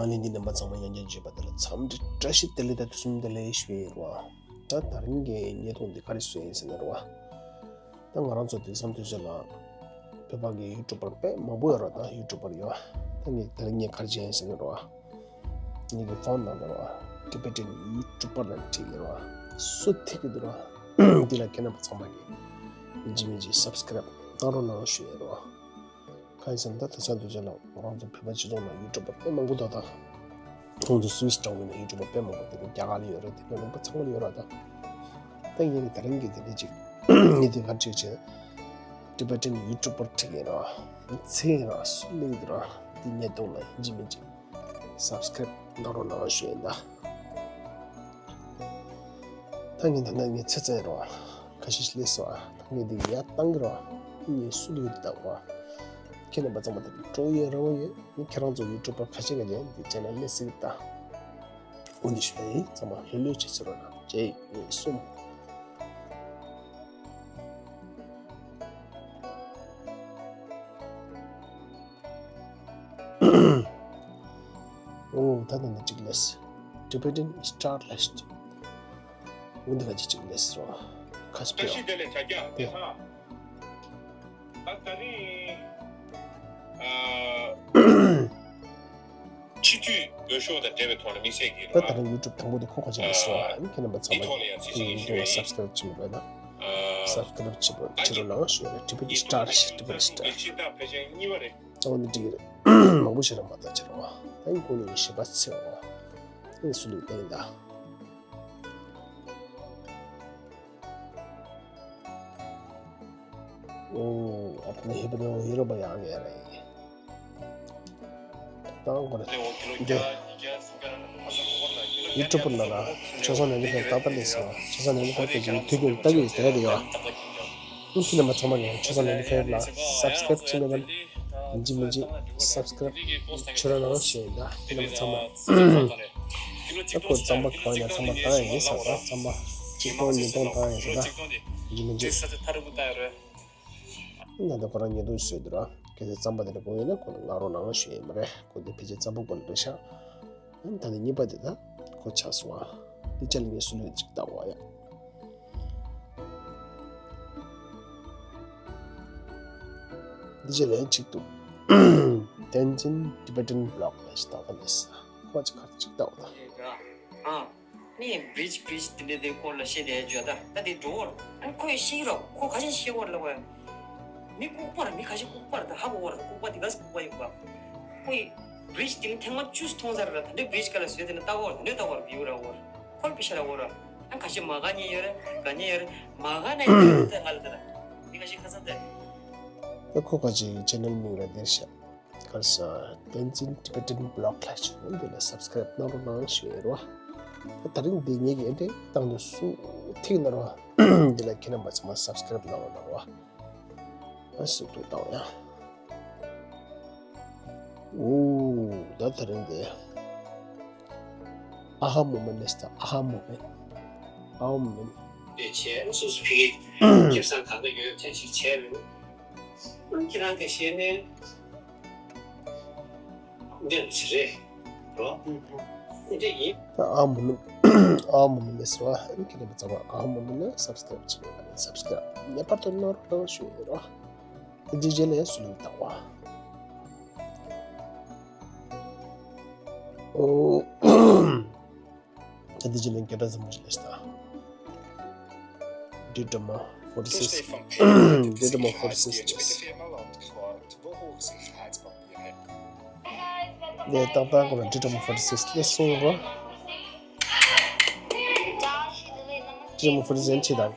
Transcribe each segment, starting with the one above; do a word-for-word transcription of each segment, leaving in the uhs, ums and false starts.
ལས་འདི་རྣམ་པ་ཚང་མ་ཡང་བསྐྱར་བརྗོད་པ་དེ་ལ་འཚམས་འདྲི་བཀྲ་ཤིས་བདེ་ལེགས་དང་དུས་གསུམ་བདེ་ལེགས་ཞུ་ཡི་རེད་བ། ད་ད་རིང་གི་བརྙན་ཐུང་འདི་ག་རེ་བཟོས་ཡིན་ཟེར་ན་རེད་བ། ད་ང་རང་ཚོ་དུས་མཚམས་དུས་ཚོད་ལ་བོད་པ་གི་ཡུ་ཊུབ་པར་དཔེ་མང་པོ་ཡོད་རེད། ད་ཡུ་ཊུབ་པར་ཡོད། ད་ངས་ད་རིང་ངས་ག་རེ་བྱས་ཡིན་ཟེར་ན་རེད་བ། ངེད་ཀྱི་ཕོན་ནང་ལ་རོ། Tibetan YouTuber ལ་བྲིས་ཡིན་རོ། སུ་ཐིག་གི་འདུག་རོ། འདི་ལ་ཁྱེད་རྣམ་པ་ཚང་མ་གིས་ཡིན་གཅིག་མིན་གཅིག་སབ་སི་ཀ་རེབ་གནང་རོགས་གནང་ཞུ་ཡིན་རོ། གང་ཡིན་ཟེར་ན་ད་དེང་སང་དུས་ཚོད་ལ་ང་རང་ཚོ་བོད་པ་སྤྱི་ཚོགས་ནང་ཡུ་ཊུབ་པར་དཔེ་མང་པོ་འདུག་ད་ཁོང་ཚོ་སུད་སི་འདྲ་བོ་ཡིན་ན་ཡུ་ཊུབ་པར་དཔེ་མང་པོ་དེ་རིང་རྒྱ་གར་ལ་ཡོད་རེད། དེ་འདྲ་མང་པོ་ཚང་མ་ལ་ཡོད་རེད། ད་ད་ངེད་ཀྱི་ད་རིང་གི་དེ་འདྲ་ཅིག་ངེད་དེ་ག་ཅིག་བྱས། Tibetan YouTuber ཁྲིད་ཡིན་རོ། ཚེ་ཡིན་རོ། སུ་ལེགས་རོ། དེ་ཉེ་དོང་ལ་ཡིན་གཅིག་མིན་གཅིག་སབ་སི་ཀ་རེབ་གནང་རོགས་གནང་ཞུ་ཡིན་ད། ད་ངས་ད་ལྟ་ངས་ཚེ་བཙལ་རོགས། ཁ་ཤས་ཤིག་སླེབས་སོང་ཨ། ད་ངས་འདི་ཡར་བཏང་གི་རོགས། ངས་སུ་ལ་ཡོད་བཏང་བ། ཁྱེད་རྣམ་པ་ཚང་མ་ད་སྤྲོ་ཡོད་ར་བ་ཡོད། ངས་ཁྱེད་རང་ཚོ་ཡུ་ཊུབ་པར་ཁ་ཤས་ཁ་ཤས་འདི་ཅེ་ནལ་སླེབས་སྲིད་ད། འོ་འདི་ཞུ་ཡ་ཡིན། ཚང་མ་ལྷོད་ལྷོད་བྱེད་ཚེ་རོགས་གནང་། གཅིག་གཉིས་གསུམ། ཨོ་ད་ད་ནི་གཅིག་ལས། Tibetan Star List། འོ་འདི་ག་ཅིག་གཅིག་ལས་རོ། ཁ་སྤྲོད། བཀྲ་ཤིས་བདེ་ལེགས་བྱ་རྒྱ་བདེ་ཧ། ད་ད་རིང་ཨ། སྤྱི་འཐུས་འོས་ཤོག་དང་འབྲེལ་བའི་ཐོག་ལ་དམིགས་བསལ་གྱི་ད་ད་རང་ཡུ་ཊུབ་དང་པོ་དེ་ཁོ་ག་ཅིག་ལ་སོ་ཨ་ནི་ཁྱེད་རྣམ་པ་ཚང་མ་དེའི་ཐོག་ལ་ཡང་ཚིག་གཅིག་ཡིན་ཞུ་ཡ་ཡིན། སབ་སི་ཀ་རེབ་བྱེད་མི་དགོས་ན། སབ་སི་ཀ་རེབ་བྱེད་པར་བྱེད་རོགས་གནང་ཞུ་ཡ་རེད། Tibetan Star Tibetan Star། རྩ་བ་ནི་འགྲིག་གི་རེད། མང་པོ་ཞིག་རང་མ་ལྟ་བྱེད་རོགས། ད་ཡིན་ཁོ་ནི་ཞེ་པ་ཚེ་འོ། ཨེ་སུ་ལུས་ཏེ་ཡིན་ད། ཨོ། ཨ་ཕ་ནི་ཧི་པ་ནི་ཧི་རོ་པ་ཡང་ཡ་རེད། ད་ཁོ་རེ། འདི་ཡུ་ཊུབ་པར་ལ་ལ་ཆོས་བཟང་ནན་ཏན་ཕེབས་ཏག་ཏག་ལས་སོང་། ཆོས་བཟང་ནན་ཏན་ཕེབས་ཀྱི་དུས་རྒྱུན་ལྟ་གི་ཡོད་དེ་རེད་ཡ། ཨུ་ཁྱེད་རྣམ་པ་ཚང་མ་ངས་ཆོས་བཟང་ནན་ཏན་ཕེབས་ལ་སབ་སི་ཀ་རེབ་བྱེད་མེད་པ་ཡིན་གཅིག་མིན་གཅིག་སབ་སི་ཀ་རེབ་བྱེད་རོགས་གནང་ཞེས་ད་ཁྱེད་རྣམ་པ་ཚང་མ། ད་ཁོ་རྩམ་པ་གང་ཡིན་ན་ཚང་མ་བཏང་ཡ་ཡིན་ས། ད་རྩམ་པ་གཅིག་སྟོང་ཉིས་སྟོང་བཏང་ཡ་ཡིན་ས། ད་ཡིན་མིན་གཅིག་ད་ལྟ་ཁོ་རང་ཉེ་དུ་བཟོས་འདུག་ར། གལ་སྲིད་རྩམ་པ་དེ་འདྲ་དགོས་ཡོད་ན་ཁོ་ལ་གནང་རོགས་གནང་ཞུ་ཡ་ཡིན་པ་རེད། ཁོ་འདི་ཕལ་ཆེར་རྩམ་པ་དགོས་ལ་རེད་ཤག་ཨ་ནི་ད་ནི་གཉིས་པ་དེ་ད་ཁོ་ཆགས་སོང་ཨ། འདི་ཅ་ལག་ངས་སུ་ལུས་གཅིག་བཏང་བ་ཡ། འདི་ཅ་ལག་གཅིག་འདུག Tenzin Tibetan Blog ལ་ཞིག་བཏང་བ་ནས་ཁོ་ཅིག་ཁར་གཅིག་བཏང་བ་ད། ཨ། ནི་བི་རིཇ་བི་རིཇ་དེ་འདྲའི་དེ་སྐོར་ལ་བཤད་དེ་བརྗོད་ད། ད་དེ་འགྲོ་བར། ཨ་ནི་ཁོས་ཤེས་རོགས། ཁོ་ཁ་ཤས་ཤེས་བར་ལ་བ། མི་ལྐུགས་པར་མི་ཁ་ཤས་ལྐུགས་པར་ད་ཧ་གོ་བར། ལྐུགས་པ་དེ་ག་སེ་ལྐུགས་པ་ཡིན་པ། ཁོས་བི་རིཇ་དེ་ནི་ཐེངས་མ་བཅུ་མཐོང་ཚར་ར། ད་འདྲའི་བི་རིཇ་ག་ལ་བཟོས་དེ་ནི་ལྟ་བར་ད་འདྲའི་ལྟ་བར་བིའུ་ར་བར། ཁོལ་པི་ཤ་ར་བར། ཨ་ཁ་ཤས་མ་དགའ་ཉེ་ཡོད་རེད། དགའ་ཉེ་ཡོད་རེད། མ་དགའ་ན་ཡོད་རེད། ད་ང་ལ་ད་ར། མི་ཁ་ཤས་ཁ་ཚ་ད། ད་ཁོ་ཁ་ཅིག་ཆེ་ནལ་མིང་ར་དེར་ཤ། གར་ས་Tenzin Tibetan Blog ལ་ཆུ་འདི་ལ་སབ་སི་ཀ་རེབ་གནང་རོགས་གནང་ཞུ་ཡ་རོ། ད་རིང་འདི་ངེད་ཀྱི་ཨེ་འདྲས་བཏང་དུ་སུ་ཐིག་ན་རོ། འདི་ལ་ཁྱེད་རྣམ་པ་ཚང་མ་སབ་སི་ཀ་རེབ་གནང་རོགས་གནང་རོ། ཨ་སུ་ཐུག་བཏང་ཡ། ཨོ་ད་ད་རིང་འདི་ཨ་ཧ་མོ་མེན་ལས་ད་ཨ་ཧ་མོ་མེན། ཨ་ཧ་མོ་མེན། དེ་བྱས་སུ་སུ་ཕི་གེ་ཁེ་བཟང་གང་ག་ཡོད་ཚན་ཞིག་བྱས་རེད། ཁྱེད་རང་གི་ཤེས་ནས། འདི་ཚེ་རེད་རོ། འདི་ཡིན། ད་ཨ་མོ་མིན། ཨ་མོ་མིན་ལས་ཟེར་བ། ཁྱེད་རྣམ་པ་ཚང་མ་ཨ་མོ་མིན་ལ་སབ་སི་ཀ་རེབ་བྱེད་པ་ལ་སབ་སི་ཀ་རེབ་ངེས་པར་དུ་གནང་རོགས་གནང་ཞུ་ཡོད་རོ། འདི་རྗེས་ལ་ཡང་སུ་ལུས་བཏང་བ། ཨོ། ད་འདི་ཅི་ལན་སྐད་གྲགས་ཟབ་མོ་ཞིག་ལས་ཤི་ད། Didama forty six། Didama forty six་ལས། ནས་ཏག་ཏག་གོ་ལ་Didama forty six་ལས་སོང་རོ། Didama forty six་ཡང་ཆེ་དང་།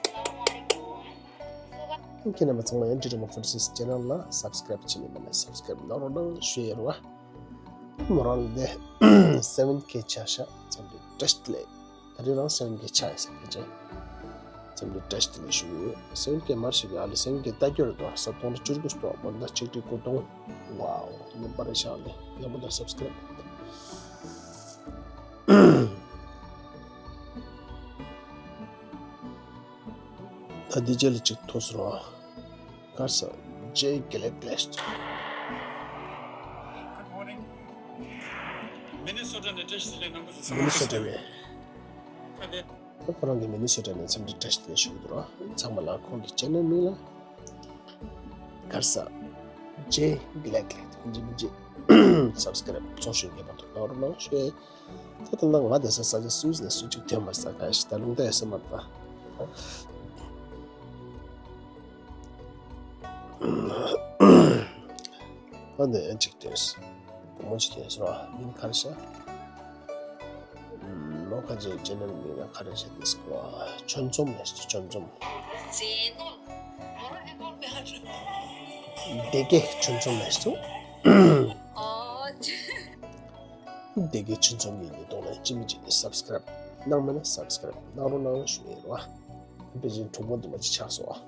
ཁྱེད་རྣམ་པ་ཚང་མ་ཡང་Didama forty six་ཅེ་ནལ་ལ་སབ་སི་ཀ་རེབ་བྱེད་མི་མེད་ན་སབ་སི་ཀ་རེབ་གནང་རོགས་གནང་ཞུ་ཡ་རོ། མོ་རང་ལ་དེ་seven K་ཆགས་ཤག་འཚམས་འདྲི་བཀྲ་ཤིས་བདེ་ལེགས། ད་རེས་རང་seven K་ཆགས་ཡིན་ཟེར་ཕལ་ཆེར། འཚམས་འདྲི་བཀྲ་ཤིས་བདེ་ལེགས་ཞུ་གི་ཡོད། seven K་མར་ཞིག་ཡ་ལ་seven K་ལྟ་སྐྱོར་དོ་ས་སྟོང་ལ་བཅུ་དགུ་སྟོང་མ་ད་ཆིག་ཁྲི་དགུ་སྟོང་། ཝའོ་ནི་པར་ཤག་ལས་ཡག་པོ་དང་སབ་སི་ཀ་རེབ། ད་འདི་རྗེས་ལ་གཅིག་ཐུག་སོང་རོ། གར་ས་Jay Gillet Glass། Good morning. Minister མི་ནི་སོ་ཊ་ནས། ཁོ་རང་གི་མི་ནི་སོ་ཊ་ནས་འཚམས་འདྲི་བཀྲ་ཤིས་བདེ་ལེགས་ཞུ་གི་འདུག་ར། ཚང་མ་ལ་ཁོང་གི་ཅེ་ནལ་མིང་ལ་གར་ས་ཇེ་གི་ལེག་ལེག་ཡིན་གཅིག་མིན་གཅིག་སབ་སི་ཀ་རེབ་ཚོགས་ཞུགས་ངེས་པར་དུ་གནང་རོགས་གནང་ཞུ། ད་ལྟ་ང་བསྡད་ས་ས་ཆ་སུད་སི་ནས་སུད་ཅིག་ཐོན་མ་ས་ག་ཞིག་ད་ལུང་བསྟན་ཡོད་ས་མ་རེད་པ། ཨ་ནི་ཨེ་ཅིག་ཏོས། བུ་མོ་ཅིག་ཏོས་ར། མིང་ག་རེ་ཤག་མོ་ཁ་ཅེ་ཅེ་ནལ་མིང་ལ་ག་རེ་ཤག་འདི་སྐོ་ཆོན་ཙོམ་ལས་ཆོན་ཙོམ། སྡེ་དགེ་ཆོན་ཙོམ་ལས་སོ། སྡེ་དགེ་ཆོན་ཙོམ་གྱི་ཉིས་སྟོང་ལ་ཅི་མི་ཅི་ནི་སབ་སི་ཀ་རེབ་གནང་མེད་ན་སབ་སི་ཀ་རེབ་གནང་རོགས་གནང་ཞུ་ཡིན་ར། དཔེ་ཅིག་གྲུང་པོ་འདུག་མ་ཅིག་ཆགས་སོང་ཨ།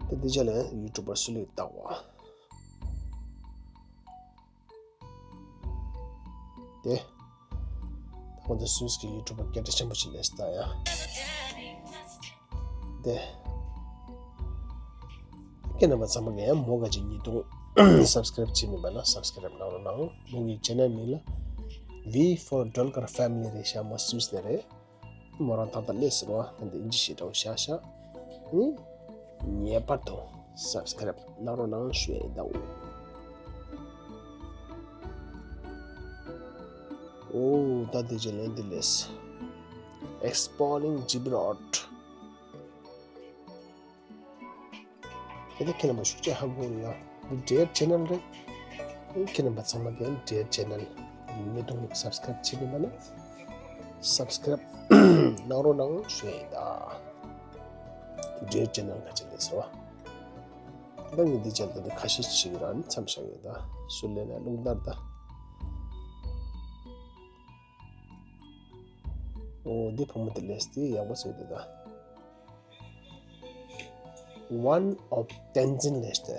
ད་འདི་ཆ་ལ་ཡུ་ཊུབ་པར་སུ་ལུས་བཏགས་པ། དེ། ད་ཁོང་ཚོ་སུད་སི་གི་ཡུ་ཊུབ་པར་སྐད་གྲགས་ཆེན་པོ་ཞིག་ལས་སྟ་ཡ། དེ། ཁྱེད་རྣམ་པ་ཚང་མ་གིས་ཡང་མོ་ག་ཅིག་ཉིས་སྟོང་སབ་སི་ཀ་རེབ་བྱས་མེད་པ་ན་སབ་སི་ཀ་རེབ་གནང་རོགས་གནང་། མོ་གི་ཅེ་ནལ་མིང་ལ་V for Dolkar Family རེད་ཤག་མོ་སུད་སི་ནས་རེད། མོ་རང་ད་ལྟ་སླེབས་ཟེར་བ་ད་འདི་ཨིན་ཇི་ཞེ་དྲག་བཞག་ཤག་ཨུ། ངེས་པར་དུ་སབ་སི་ཀ་རེབ་གནང་རོགས་གནང་ཞུ་ཡ་ཡིན་ད་འུ། འོ་ད་འདི་ཅི་ལན་འདི་ལས། Exploring Gibraltar། དེ་ནས་ཁྱེད་རྣམ་པ་ཤུགས་ཆེ་ཧ་གོ་ཡོད། འདི་འབྲེལ་ཆེ་ནལ་རེད། ཁྱེད་རྣམ་པ་ཚང་མ་གིས་འབྲེལ་ཆེ་ནལ་འདི་ཉིས་སྟོང་སབ་སི་ཀ་རེབ་བྱེད་མེད་པ་ན་སབ་སི་ཀ་རེབ་གནང་རོགས་གནང་ཞུ་ཡ་ཡིན་ད། འབྲེལ་ཆེ་ནལ་ག་ཅི་ལས་ཟེར་བ། ད་ངས་འདི་བྱས་ད་འདི་ཁ་ཤས་ཤིག་རང་ནི་མཚམས་བཞག་ཡོད་ད། སུ་ལས་ན་རླུང་ལྟར་ད། འོ་འདི་བུ་མོ་དེ་ལས་དེ་ཡག་པོ་བཟོས་འདུག་ད། One of Tenzin ལས་དེ།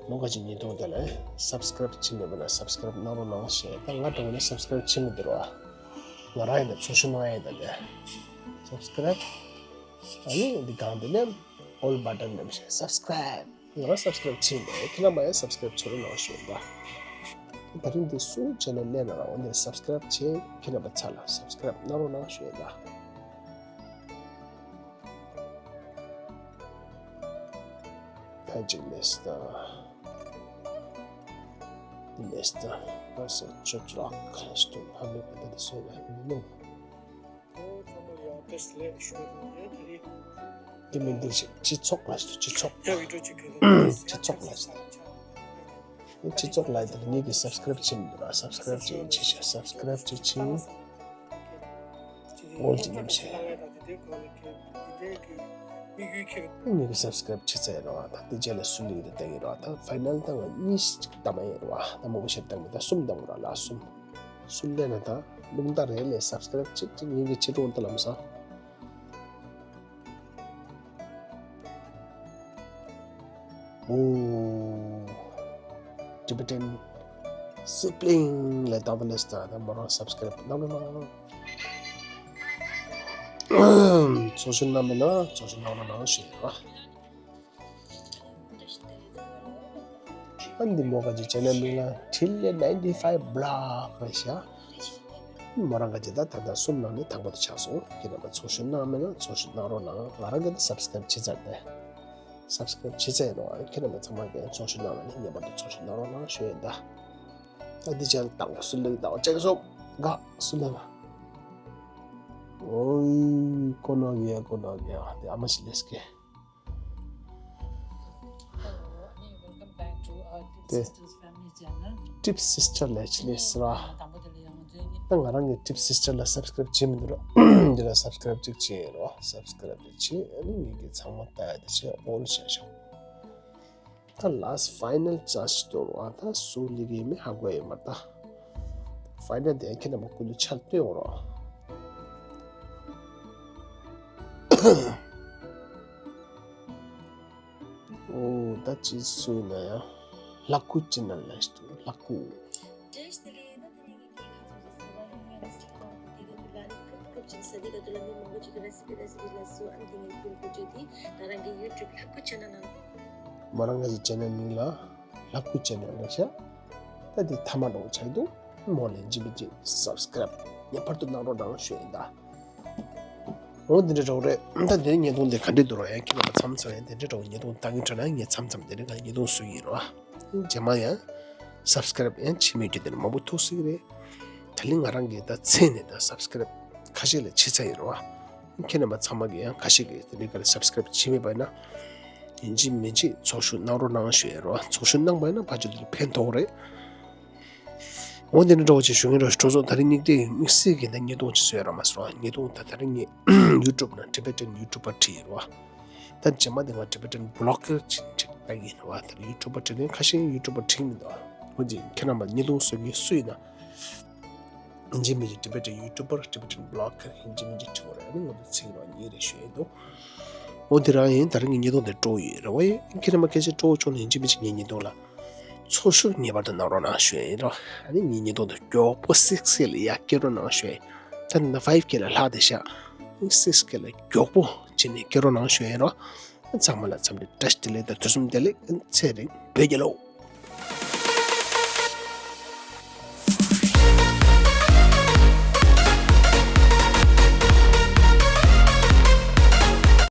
མོ་ག་ཅིག་ཉིས་སྟོང་དེ་ལས་སབ་སི་ཀ་རེབ་བྱེད་མེད་པ་ན་སབ་སི་ཀ་རེབ་གནང་རོགས་གནང་ཞེས་ད་ང་འགྲོ་ན་སབ་སི་ཀ་རེབ་བྱེད་མི་འདུག་ར། ང་རང་ཡིན་ན་ཚོགས་ཞུགས་གནང་ཡ་ཡིན་ད་ལས། སབ་སི་ཀ་རེབ། ཨ་ནི་འདི་གང་དེ་ནས་ཨོལ་བ་ཊན་ནས་སབ་སི་ཀ་རེབ། ང་རང་སབ་སི་ཀ་རེབ་བྱས་ནས་ཁྱེད་རྣམ་པ་ཡང་སབ་སི་ཀ་རེབ་བྱེད་རོགས་གནང་ཞུ་ཡིན་ད། ད་རིང་འདི་སུ་བྱས་ན་ལས་ན་རང་འོ་འདིར་སབ་སི་ཀ་རེབ་བྱས་ཁྱེད་རྣམ་པ་ཚ་ལ་སབ་སི་ཀ་རེབ་གནང་རོགས་གནང་ཞུ་ཡིན་ད། ད་ཅིག་ལས་ད། འདི་ལས་ད། ང་ས་ཆོས་ལག་ཁ་སྟོན་ཕ་མེས་པ་ད་འདི་སོ་ཡ་མི་ནོ། དེ་མིན་འདི་ཞིག་སྤྱི་ཚོགས་ལ་སྤྱི་ཚོགས་སྤྱི་ཚོགས་ལ་སྤྱི་ཚོགས་ལ་ངེད་ཀྱི་སབ་སི་ཀ་རེབ་བྱེད་མི་འདུག་ལ་སབ་སི་ཀ་རེབ་བྱེད་ཡིན་ཆེ་ཤ་སབ་སི་ཀ་རེབ་བྱེད་ཆེ་ཡིན། ཨོལ་གྱི་རྣམ་ཤེས། ངེད་ཀྱི་སབ་སི་ཀ་རེབ་བྱེད་ཚར་ཡིན་རོགས་ད་དེ་རྗེས་ལ་སུ་ལུས་ད་ལྟ་ཡིན་རོགས་ད་ཕའི་ནལ་ད་ང་གཉིས་ཅིག་ད་མ་ཡིན་རོགས་ད་མང་པོ་ཞིག་ད་མི་ད་གསུམ་ད་མོ་ར་ལ་གསུམ། སུ་ལས་ན་ད་རླུང་རྟ་རེད་ལས་སབ་སི་ཀ་རེབ་ཅིག་ཅིག་ངེད་ཀྱི་ཆེད་དུ་འོང་ད་ལམ་ས། འོ། Tibetan Sibling ལས་དང་པོ་ལས་ད་ད་མོ་རང་སབ་སི་ཀ་རེབ་གནང་རོགས་གནང་། ཚོགས་ཞུགས་གནང་མེད་ན་ཚོགས་ཞུགས་གནང་རོགས་གནང་ཞུ་ཡིན་རོགས། ཨ་འདི་མོ་ག་ཅི་བྱས་ན་མིང་ལ་Three ninety five block རེད་ཤག་མོ་རང་ག་ཅི་ད་ད་ལྟ་གསུམ་ནང་ནས་དང་པོ་དེ་ཆགས་སོང་། ཁྱེད་རྣམ་པ་ཚོགས་ཞུགས་གནང་མེད་ན་ཚོགས་ཞུགས་གནང་རོགས་གནང་། ང་རང་གི་ད་སབ་སི་ཀ་རེབ་བྱེད་ཚར་ཏེ། སབ་སི་ཀ་རེབ་བྱེད་ཚར་ཡིན་རོགས། ཁྱེད་རྣམ་པ་ཚང་མ་གིས་ཚོགས་ཞུགས་གནང་ན་ནི་ངེས་པར་དུ་ཚོགས་ཞུགས་གནང་རོགས་གནང་ཞུ་ཡིན་ད། ད་འདི་ཅན་དང་པོ་སུ་ལེགས་དང་ཅེག་སོ་ག་སུ་ལེགས། ཨོའི་ཀོ་ནོ་གི་ཡ་ཀོ་ནོ་གི་ཡ་དེ་ཨ་མ་ཞིག་ལས་ཀྱི། དེ། Tip Sister ལས་ཅི་ལས་སི་ར། ད་ང་རང་གི་Tip Sister ལ་སབ་སི་ཀ་རེབ་བྱེད་མི་འདུག་རོགས། འདི་ལ་སབ་སི་ཀ་རེབ་ཅིག་བྱེད་རོགས། སབ་སི་ཀ་རེབ་ཅིག་བྱེད། ཨ་ནི་ངེད་ཀྱི་ཚང་མ་ལྟ་ཡ་དེ་བྱེད་ཨོལ་བྱས་ཤོག་ད་ལཱསི་ཕའི་ནལ་ཅཱན་སི་ཅིག་འདུག་རོགས། ད་སུ་ལེགས་ཡིན་མིན་ཧ་གོ་ཡོད་མ་རེད་ད། ཕའི་ནལ་དེ་ཁྱེད་རྣམ་པ་ཀུན་ཏུ་ཆ་ལ་སྟོན་འོང་རོགས། འོ་ད་ཅི་སུ་ཡིན་ན་ཡང་ལྷ་སྐུ་ཅི་ན་ལས་ཏུ་ལྷ་སྐུ། མོ་རང་གི་ཅེ་ནལ་མིང་ལ་ལྷ་སྐུ་ཅེ་ནལ་རེད་ཤག་ད་དེ་ཐ་མ་འགྲོ་ཆགས་འདུག་མོ་ལས་ཇི་མི་ཇི་སབ་སི་ཀ་རབ་ངེས་པར་དུ་གནང་རོགས་གནང་ཞུ་ཡིན་ད། འོ་འདི་འདྲ་འགྲོ་རེད། ད་འདི་ཉེས་རྡུང་འདི་ག་འདྲས་འདུག་རོགས་ཡང་ཁྱེད་རང་མཚམས་མཚམས་ཡང་འདི་འདྲས་འགྲོ་ཉེས་རྡུང་བཏང་གི་འགྲོ་ན་ངས་མཚམས་མཚམས་འདི་འདྲས་ག་ཉེས་རྡུང་བཟོ་ཡིན་རོགས། རྗེས་མ་ཡང་སབ་སི་ཀ་རབ་ཡང་བྱེད་མི་རྒྱུ་འདི་འདྲ་མང་པོ་ཐུག་སྲིད་ཀྱི་རེད། ད་ལི་ང་རང་གིས་ད་མཚན་ནས་ད་སབ་སི་ཀ་རབ་ཁ་ཤས་ལ་བྱེད་ཚར་ཡིན་རོགས། ཁྱེད་རྣམ་པ་ཚང་མ་གིས་ཡང་ཁ་ཤས་ཀྱིས་དེ་འདྲའི་ག་ལ་སབ་སི་ཀ་རབ་བྱེད་མེད་པ་ཡིན་ན། ཡིན་གཅིག་མིན་གཅིག་ཚོགས་ཞུགས་གནང་རོགས་གནང་ཞུ་ཡ་རོགས། ཚོགས་ཞུགས་གནང་པ་ཡིན་ན་ཕལ་ཆེར་དེ་ལ་ཕན་ཐོགས་རེད། འོ་དེ་འདྲ་འདྲ་བོ་ཅིག་ཞུ་མཁན་རོགས་ཞུ་གྲོགས་ཚོ། ད་རིང་སྙིང་བསྡུས་དམིགས་བསལ་གྱི་ད་ཉེས་རྡུང་ཅིག་བཟོ་ཡ་རོགས་མ་ཟེར་རོགས། ཉེས་རྡུང་ད་ད་རིང་ངས་ཡུ་ཊུབ་ནང་Tibetan YouTuber བྲིས་ཡོད་རོགས། ད་རྗེས་མ་དེ་ང་Tibetan blogger ཅིག་བྲིས་ཡིན་རོགས། ད་ཡུ་ཊུབ་པར་བྲིས་ནས་ཁ་ཤས་ཡུ་ཊུབ་པར་བྲིས་མི་འདུག་འོ་དེ་ཁྱེད་རྣམ་པ་ཉེས་རྡུང་བཟོ་མཁན་སུ་ཡིན་ན། ཡིན་གཅིག་མིན་གཅིག་Tibetan YouTuber, Tibetan blogger ཡིན་གཅིག་མིན་གཅིག་བྲིས་པ་རེད། ཨ་ནི་ང་ཚོ་ཚིག་རོགས་ཉིན་རེ་ཞུ་ཡི་འདུག་འོ་དེ་རང་ཡིན། ད་རིང་གི་ཉེས་རྡུང་དེ་སྤྲོ་ཡི་རེད་བ། ཡིན་ཁྱེད་རྣམ་པ་སྐད་ཆ་སྤྲོ་བྱུང་ན་ཡིན་གཅིག་མིན་གཅིག་ངའི་ཉེས་རྡུང་ལ་ཚོགས་ཞུགས་ངེས་པར་དུ་གནང་རོགས་གནང་ཞུ་ཡི་རོགས། ཨ་ནི་ངའི་ཉེས་རྡུང་དེ་མགྱོགས་པོ་six K ལ་ཡར་སྐྱེལ་རོགས་གནང་ཞུ་ཡི། ད་ནི་five K ལ་ལྷག་བསྡད་ཤག six K ལ་མགྱོགས་པོ་བྱས་ནས་སྐྱེལ་རོགས་གནང་ཞུ་ཡི་རོགས། ཚང་མ་ལ་འཚམས་འདྲི་བཀྲ་ཤིས་བདེ་ལེགས་དང་དུས་གསུམ་བདེ་ལེགས། ཚེ་རིང་བོད་རྒྱལ་ལོ།